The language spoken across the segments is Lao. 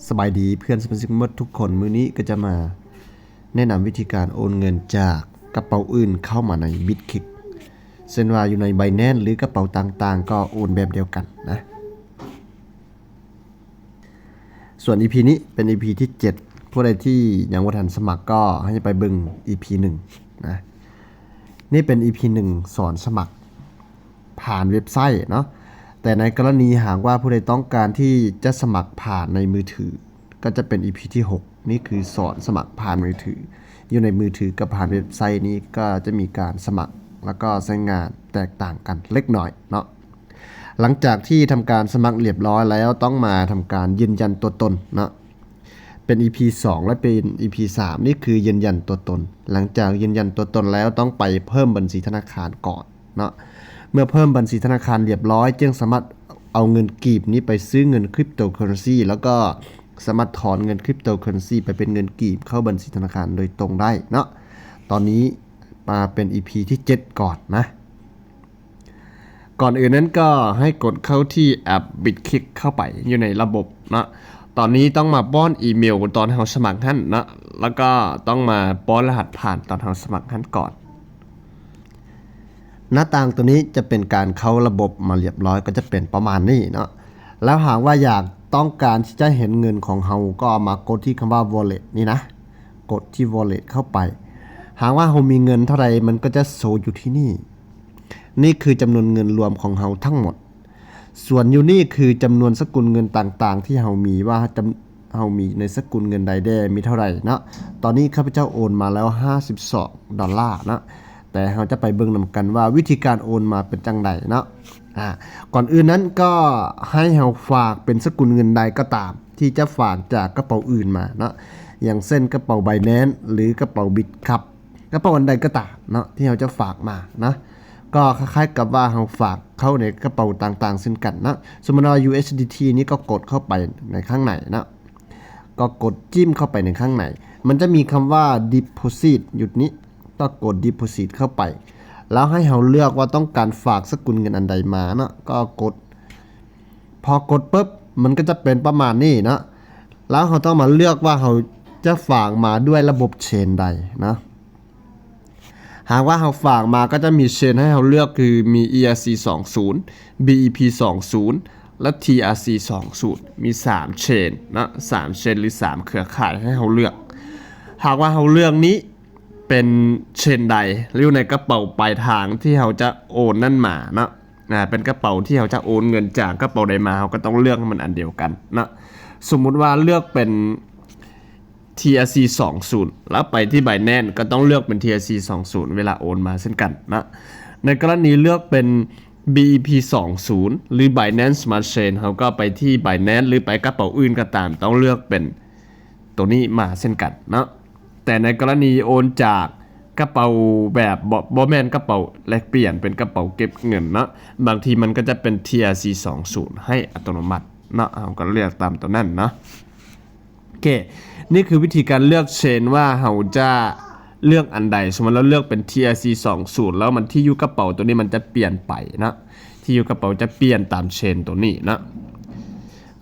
ສະບາຍດີເພື່ອນສະມາຊິກໝົດທຸກຄົນ, ມື້ນີ້ກໍຈະມາແນະນຳວິທີການໂອນເງິນຈາກກະເປົາອື່ນເຂົ້າມາໃນ Bitkick ເຊັ່ນວ່າຢູ່ໃນ Binance ຫຼືກະເປົາຕ່າງໆ ກໍໂອນແບບດຽວກັນນະ. ສ່ວນ ອີພີ ນີ້ເປັນ ອີພີ ທີເຈັດ, ຜູ້ໃດທີ່ຍັງບໍ່ທັນສະໝັກກໍໃຫ້ໄປເບິ່ງ ອີພີ ໜຶ່ງນະ. ນີ້ເປັນ ອີພີ ໜຶ່ງ ສອນສະໝັກ ຜ່ານເວັບໄຊເນາະ, ແຕ່ໃນກໍລະນີຫາກວ່າຜູ້ໃດຕ້ອງການທີ່ຈະສະໝັກຜ່ານໃນມືຖື ກໍຈະເປັນ ອີພີ ທີຫົກ, ນີ້ຄືສອນສະໝັກຜ່ານມືຖື. ຢູ່ໃນມືຖືກັບຜ່ານເວັບໄຊນີ້ກໍຈະມີການສະໝັກ ແລ້ວກໍໃຊ້ງານແຕກຕ່າງກັນເລັກນ້ອຍເນາະ. ຫຼັງຈາກທີ່ທຳການສະໝັກລຽບຮ້ອຍແລ້ວ ຕ້ອງມາທຳການຢືນຢັນຕົວຕົນເນາະ. ເປັນ ອີພີ ສອງ ແລະ ເປັນ ອີພີ ສາມ ນີ້ຄືຢືນຢັນຕົວຕົນ. ຫຼັງຈາກຢືນຢັນຕົວຕົນແລ້ວ ຕ້ອງໄປເພີ່ມບັນຊີທະນາຄານກ່ອນເນາະ. ເມື່ອເພີ່ມບັນຊີທະນາຄານລຽບຮ້ອຍ ຈຶ່ງສາມາດເອົາເງິນກີບນີ້ໄປຊື້ເງິນ Cryptocurrency ແລ້ວກໍສາມາດຖອນເງິນ Cryptocurrency ໄປເປັນເງິນກີບເຂົ້າບັນຊີທະນາຄານໂດຍຕົງໄດ້ເນາະ. ຕອນນີ້ມາເປັນ ອີພີ ທີເຈັດ ກ່ອນນະ. ກ່ອນອື່ນນັ້ນກໍໃຫ້ກົດເຂົ້າທີ່ແອັບ Bitkick ເຂົ້າໄປຢູ່ໃນລະບົບເນາະ. ຕອນນີ້ຕ້ອງມາປ້ອນອີເມວຕອນເຮົາສະໝັກຫັ້ນເນາະ, ແລ້ວກໍຕ້ອງມາປ້ອນລະຫັດຜ່ານຕອນເຮົາສະໝັກຫັ້ນກ່ອນ. ໜ້າຕ່າງຕົວນີ້ຈະເປັນການເຂົ້າລະບົບມາລຽບຮ້ອຍ, ກໍຈະເປັນປະມານນີ້ເນາະ. ແລ້ວຫາກວ່າຢາກຕ້ອງການທີ່ຈະເຫັນເງິນຂອງເຮົາ ກໍມາກົດທີ່ຄຳວ່າ Wallet ນີ້ນະ, ກົດທີ່ Wallet ເຂົ້າໄປ. ຫາກວ່າເຮົາມີເງິນເທົ່າໃດ ມັນກໍຈະໂຊຢູ່ທີ່ນີ້. ນີ້ຄືຈຳນວນເງິນລວມຂອງເຮົາທັງໝົດ. ສ່ວນຢູ່ນີ້ຄືຈຳນວນສະກຸນເງິນຕ່າງໆທີ່ເຮົາມີ, ວ່າຈຳ ເຮົາມີໃນສະກຸນເງິນໃດແດ່ ມີເທົ່າໃດເນາະ. ຕອນນີ້ຂ້າພະເຈົ້າໂອນມາແລ້ວຫ້າສິບສອງດອນລາເນາະ, ແຕ່ເຮົາຈະໄປເບິ່ງນຳກັນວ່າວິທີການໂອນມາເປັນຈັ່ງໃດເນາະ. ອາ ກ່ອນອື່ນນັ້ນກໍໃຫ້ເຮົາຝາກເປັນສະກຸນເງິນໃດກໍຕາມ ທີ່ຈະຝາກຈາກກະເປົາອື່ນມາເນາະ, ຢ່າງເຊັ່ນກະເປົາ Binance ຫຼືກະເປົາ Bitcup ກະເປົາອັນໃດກໍຕາມເນາະ ທີ່ເຮົາຈະຝາກມານະ, ກໍຄ້າຍໆກັບວ່າເຮົາຝາກເຂົ້າໃນກະເປົາຕ່າງໆເຊັ່ນກັນເນາະ. ສົມມຸດວ່າ USDT ນີ້ກໍກົດເຂົ້າໄປໃນຂ້າງໃນເນາະ, ກໍກົດຈິ້ມເຂົ້າໄປໃນຂ້າງໃນ, ມັນຈະມີຄຳວ່າ Deposit ຢູ່ນີ້, ກໍກົດ Deposit ເຂົ້າໄປ, ແລ້ວໃຫ້ເຮົາເລືອກວ່າຕ້ອງການຝາກສະກຸນເງິນອັນໃດມາເນາະ, ກໍກົດ ພໍກົດປຶບ ມັນກໍຈະເປັນປະມານນີ້ເນາະ, ແລ້ວເຮົາຕ້ອງມາເລືອກວ່າເຮົາຈະຝາກມາດ້ວຍລະບົບ Chain ໃດເນາະ. ຫາກວ່າເຮົາຝາກມາກໍຈະມີ Chain ໃຫ້ເຮົາເລືອກ ຄືມີ ERC ສອງສູນ BEP ສອງສູນ ແລະ TRC ສອງສູນ ມີສາມ Chain ເນາະ, ສາມ Chain ຫຼື ສາມເຄືອຂ່າຍໃຫ້ເຮົາເລືອກ. ຫາກວ່າເຮົາເລືອກນີ້ເປັນ Chain ໃດ ຢູ່ໃນກະເປົາປາຍທາງທີ່ເຮົາຈະໂອນນັ້ນມາເນາະ, ອາ ເປັນກະເປົາທີ່ເຮົາຈະໂອນເງິນຈາກກະເປົາໃດມາ ເຮົາກໍຕ້ອງເລືອກໃຫ້ມັນອັນດຽວກັນເນາະ. ສົມມຸດວ່າເລືອກເປັນ TRC ສອງສູນ ແລ້ວໄປທີ່ Binance ກໍຕ້ອງເລືອກເປັນ TRC ສອງສູນ ເວລາໂອນມາເຊັ່ນກັນເນາະ. ໃນກໍລະນີເລືອກເປັນ BEP ສອງສູນ ຫຼື Binance Smart Chain ເຮົາກໍໄປທີ່ Binance ຫຼືໄປກະເປົາອື່ນກໍຕາມ ຕ້ອງເລືອກເປັນໂຕນີ້ມາເຊັ່ນກັນເນາະ. ແຕ່ໃນກໍລະນີໂອນຈາກກະເປົາແບບ ບໍ່ ບໍ່ແມ່ນກະເປົາແລກປ່ຽນ ເປັນກະເປົາເກັບເງິນເນາະ, ບາງທີມັນກໍຈະເປັນ TRC ສອງສູນ ໃຫ້ອັດຕະໂນມັດເນາະ, ເຮົາກໍເລືອກຕາມໂຕນັ້ນເນາະ. ໂອເຄ ນີ້ຄືວິທີການເລືອກ Chain ວ່າເຮົາຈະເລືອກອັນໃດ. ສົມມຸດເຮົາເລືອກເປັນ TRC ສອງສູນ ແລ້ວມັນ ທີ່ຢູ່ກະເປົາໂຕນີ້ມັນຈະປ່ຽນໄປເນາະ, ທີ່ຢູ່ກະເປົາຈະປ່ຽນຕາມ Chain ໂຕນີ້ເນາະ.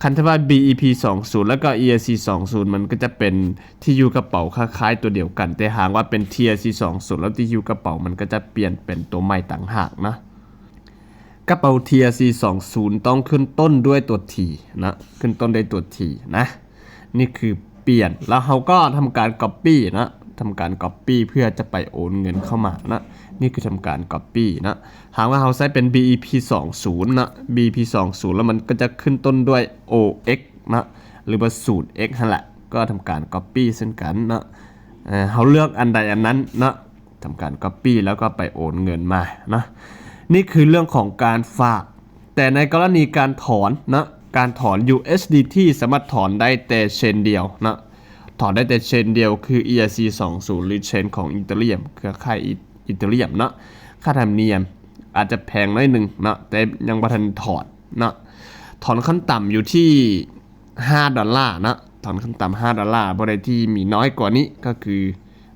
ຄັນຖ້າວ່າ BEP ສອງສູນ ແລ້ວກໍ ERC ສອງສູນ ມັນກໍຈະເປັນທີ່ຢູ່ກະເປົາຄ້າຍໆຕົວດຽວກັນ, ແຕ່ຫາກວ່າເປັນ TRC ສອງສູນ ແລ້ວທີ່ຢູ່ກະເປົາມັນກໍຈະປ່ຽນເປັນຕົວໃໝ່ຕ່າງຫາກເນາະ. ກະເປົາ TRC ສອງສູນ ຕ້ອງຂຶ້ນຕົ້ນດ້ວຍຕົວ T ເນາະ, ຂຶ້ນຕົ້ນດ້ວຍຕົວ T ນະ. ນີ້ຄືປ່ຽນ ແລ້ວເຮົາກໍທຳການ Copy ເນາະ, ທຳການ Copy ເພື່ອຈະໄປໂອນເງິນເຂົ້າມາເນາະ. ນີ້ຄືທຳການ Copy ເນາະ. ຫາກວ່າເຮົາໃຊ້ເປັນ BEP ສອງສູນເນາະ, BEP ສອງສູນ ແລ້ວມັນກໍຈະຂຶ້ນຕົ້ນດ້ວຍ OX ເນາະ ຫຼືວ່າ ສູນ X ຫັ້ນແຫຼະ, ກໍທຳການ Copy ເຊັ່ນກັນເນາະ. ເຮົາເລືອກອັນໃດອັນນັ້ນເນາະ, ທຳການ Copy ແລ້ວກໍໄປໂອນເງິນມາເນາະ. ນີ້ຄືເລື່ອງຂອງການຝາກ. ແຕ່ໃນກໍລະນີການຖອນເນາະ, ການຖອນ USDT ສາມາດຖອນໄດ້ແຕ່ Chain ດຽວເນາະ, ຖອນໄດ້ແຕ່ Chain ດຽວ ຄື ERC ສອງສູນ ຫຼື Chain ຂອງ Ethereum ເຄືອຂ່າຍ Ethereum ເນາະ. ຄ່າທຳນຽມອາດຈະແພງໜ້ອຍໜຶ່ງເນາະ, ແຕ່ຍັງບໍ່ທັນຖອນເນາະ. ຖອນຂັ້ນຕ່ຳຢູ່ທີ່ຫ້າດອນລາເນາະ, ຖອນຂັ້ນຕ່ຳຫ້າດອນລາ, ຜູ້ໃດທີ່ມີນ້ອຍກວ່ານີ້ກໍຄື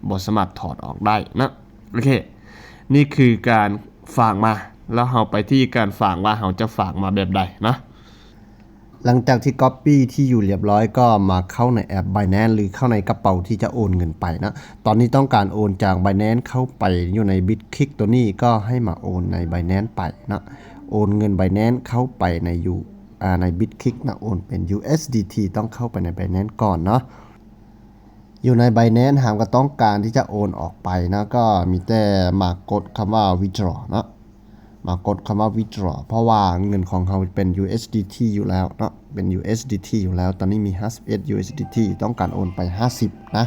ບໍ່ສາມາດຖອນອອກໄດ້ເນາະ. ໂອເຄ ນີ້ຄືການຝາກມາ, ແລ້ວເຮົາໄປທີ່ການຝາກວ່າເຮົາຈະຝາກມາແບບໃດເນາະ. ຫຼັງຈາກທີ່ copy ທີ່ຢູ່ລຽບຮ້ອຍ ກໍມາເຂົ້າໃນແອັບ Binance ຫຼືເຂົ້າໃນກະເປົາທີ່ຈະໂອນເງິນໄປເນາະ. ຕອນນີ້ຕ້ອງການໂອນຈາກ Binance ເຂົ້າໄປຢູ່ໃນ Bitkick ໂຕນີ້ ກໍໃຫ້ມາໂອນໃນ Binance ໄປເນາະ. ໂອນເງິນ Binance ເຂົ້າໄປໃນຢູ່ ອ່າ ໃນ Bitkick ເນາະ, ໂອນເປັນ USDT ຕ້ອງເຂົ້າໄປໃນ Binance ກ່ອນເນາະ. ຢູ່ໃນ Binance ຫາກວ່າຕ້ອງການທີ່ຈະໂອນອອກໄປເນາະ, ກໍມີແຕ່ມາກົດຄຳວ່າ withdraw ເນາະ, ມາກົດຄຳວ່າ withdraw ເພາະວ່າເງິນຂອງເຮົາເປັນ USDT ຢູ່ແລ້ວເນາະ, ເປັນ USDT ຢູ່ແລ້ວ. ຕອນນີ້ມີຫ້າສິບເອັດ USDT ຕ້ອງການໂອນໄປຫ້າສິບນະ.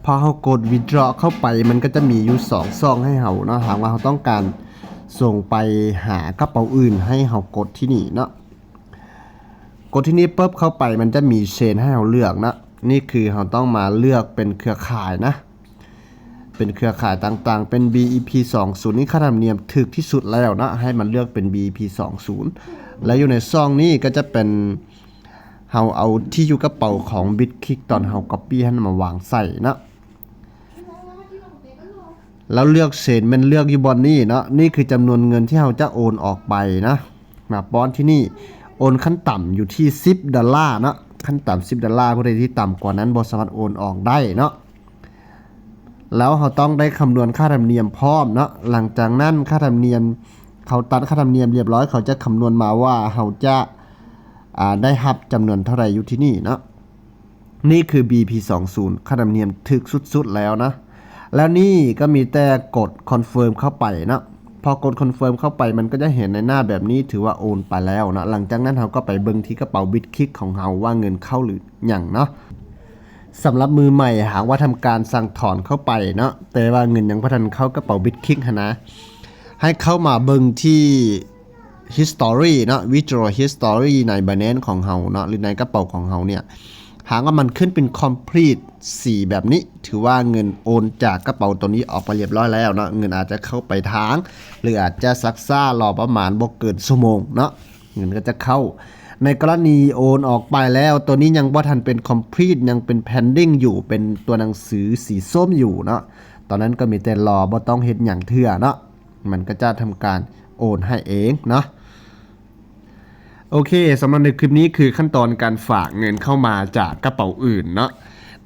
ພໍເຮົາກົດ withdraw ເຂົ້າໄປ ມັນກໍຈະມີຢູ່ສອງຊ່ອງໃຫ້ເຮົາເນາະ. ຫາກວ່າເຮົາຕ້ອງການສົ່ງໄປຫາກະເປົາອື່ນ ໃຫ້ເຮົາກົດທີ່ນີ້ເນາະ. ກົດທີ່ນີ້ປຶບ ເຂົ້າໄປມັນຈະມີ chain ໃຫ້ເຮົາເລືອກເນາະ. ນີ້ຄືເຮົາຕ້ອງມາເລືອກເປັນເຄືອຂ່າຍນະ, ເປັນເຄືອຂ່າຍຕ່າງໆ ເປັນ BEP ສອງສູນ ນີ້ຄ່າທຳນຽມຖືກທີ່ສຸດແລ້ວເນາະ, ໃຫ້ມັນເລືອກເປັນ BEP ສອງສູນ ແລະ ຢູ່ໃນຊ່ອງນີ້ກໍຈະເປັນ ເຮົາເອົາທີ່ຢູ່ກະເປົາຂອງ Bitkick ຕອນເຮົາ copy ຫັ້ນມາວາງໃສ່ເນາະ. ແລ້ວເລືອກ chain ແມ່ນເລືອກຢູ່ບ່ອນນີ້ເນາະ. ນີ້ຄືຈຳນວນເງິນທີ່ເຮົາຈະໂອນອອກໄປນະ, ມາປ້ອນທີ່ນີ້. ໂອນຂັ້ນຕ່ຳຢູ່ທີ່ສິບດອນລາເນາະ, ຂັ້ນຕ່ຳສິບດອນລາ, ຜູ້ໃດທີ່ຕ່ຳກວ່ານັ້ນບໍ່ສາມາດໂອນອອກໄດ້ເນາະ. ແລ້ວເຮົາຕ້ອງໄດ້ຄຳນວນຄ່າທຳນຽມພ້ອມເນາະ. ຫຼັງຈາກນັ້ນຄ່າທຳນຽມ, ເຂົາຕັດຄ່າທຳນຽມລຽບຮ້ອຍ, ເຂົາຈະຄຳນວນມາວ່າເຮົາຈະ, ອ່າ, ໄດ້ຮັບຈຳນວນເທົ່າໃດຢູ່ທີ່ນີ້ເນາະ. ນີ້ຄື BEP ສອງສູນ ຄ່າທຳນຽມຖືກສຸດໆແລ້ວນະ. ແລ້ວນີ້ກໍມີແຕ່ກົດ confirm ເຂົ້າໄປເນາະ. ພໍກົດ confirm ເຂົ້າໄປ ມັນກໍຈະເຫັນໃນໜ້າແບບນີ້ ຖືວ່າໂອນໄປແລ້ວເນາະ. ຫຼັງຈາກນັ້ນເຮົາກໍໄປເບິ່ງທີ່ກະເປົາ Bitkick ຂອງເຮົາວ່າເງິນເຂົ້າຫຼືຫຍັງເນາະ. ສຳລັບມືໃໝ່ ຫາກວ່າທຳການສັ່ງຖອນເຂົ້າໄປເນາະ, ແຕ່ວ່າເງິນຍັງບໍ່ທັນເຂົ້າກະເປົາ Bitkick ຫັ້ນນະ, ໃຫ້ເຂົ້າມາເບິ່ງທີ່ history ເນາະ, withdraw history ໃນ Binance ຂອງເຮົາເນາະ ຫຼືໃນກະເປົາຂອງເຮົາເນຍ. ຫາກວ່າມັນຂຶ້ນເປັນ complete ສີແບບນີ້ ຖືວ່າເງິນໂອນຈາກກະເປົາໂຕນີ້ອອກໄປລຽບຮ້ອຍແລ້ວເນາະ. ເງິນອາດຈະເຂົ້າໄປທາງ ຫຼືອາດຈະຊັກຊ້າ ລໍປະມານບໍ່ເກີນຊົ່ວໂມງເນາະ, ເງິນກໍຈະເຂົ້າ. ໃນກໍລະນີໂອນອອກໄປແລ້ວ ໂຕນີ້ຍັງບໍ່ທັນເປັນ complete ຍັງເປັນ pending ຢູ່, ເປັນຕົວໜັງສືສີສົ້ມຢູ່ເນາະ, ຕອນນັ້ນກໍມີແຕ່ລໍ ບໍ່ຕ້ອງເຮັດຫຍັງເທື່ອເນາະ. ມັນກໍຈະທຳການໂອນໃຫ້ເອງເນາະ. ໂອເຄ, ສຳລັບໃນຄລິບນີ້ຄືຂັ້ນຕອນການຝາກເງິນເຂົ້າມາຈາກກະເປົາອື່ນເນາະ.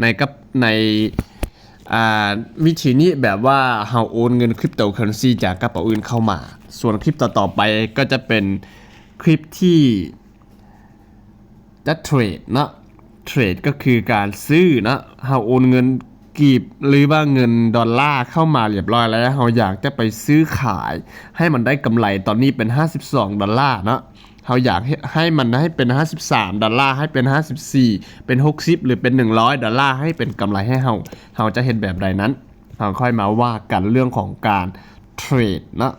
ໃນກັບ, ໃນ, ອ່າ, ວິທີນີ້ແບບວ່າເຮົາໂອນເງິນ cryptocurrency ຈາກກະເປົາອື່ນເຂົ້າມາ. ສ່ວນຄລິບຕໍ່ໆໄປກໍຈະເປັນຄລິບທີ່ ຈະເທຣດເນາະ. ເທຣດກໍຄືການຊື້ເນາະ. ເຮົາໂອນເງິນກີບ ຫຼືວ່າເງິນດອນລາເຂົ້າມາລຽບຮ້ອຍແລ້ວ, ເຮົາຢາກຈະໄປຊື້ຂາຍໃຫ້ມັນໄດ້ກຳໄລ. ຕອນນີ້ເປັນຫ້າສິບສອງດອນລາເນາະ, ເຮົາຢາກໃຫ້, ໃຫ້ມັນໃຫ້ເປັນຫ້າສິບສາມດອນລາ, ໃຫ້ເປັນຫ້າສິບສີ່, ເປັນຫົກສິບ ຫຼືເປັນໜຶ່ງຮ້ອຍດອນລາ, ໃຫ້ເປັນກຳໄລໃຫ້ເຮົາ. ເຮົາຈະເຮັດແບບໃດນັ້ນ ເຮົາຄ່ອຍມາວ່າກັນເລື່ອງຂອງການເທຣດເນາະ,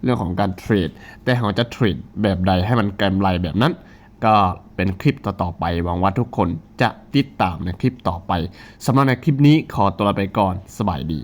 ເລື່ອງຂອງການເທຣດ, ແຕ່ເຮົາຈະເທຣດແບບໃດໃຫ້ມັນກຳໄລແບບນັ້ນ ກໍເປັນຄລິບຕໍ່ໆໄປ. ຫວັງວ່າທຸກຄົນຈະຕິດຕາມໃນຄລິບຕໍ່ໄປ. ສຳລັບໃນຄລິບນີ້ຂໍຕົວລາໄປກ່ອນ. ສະບາຍດີ.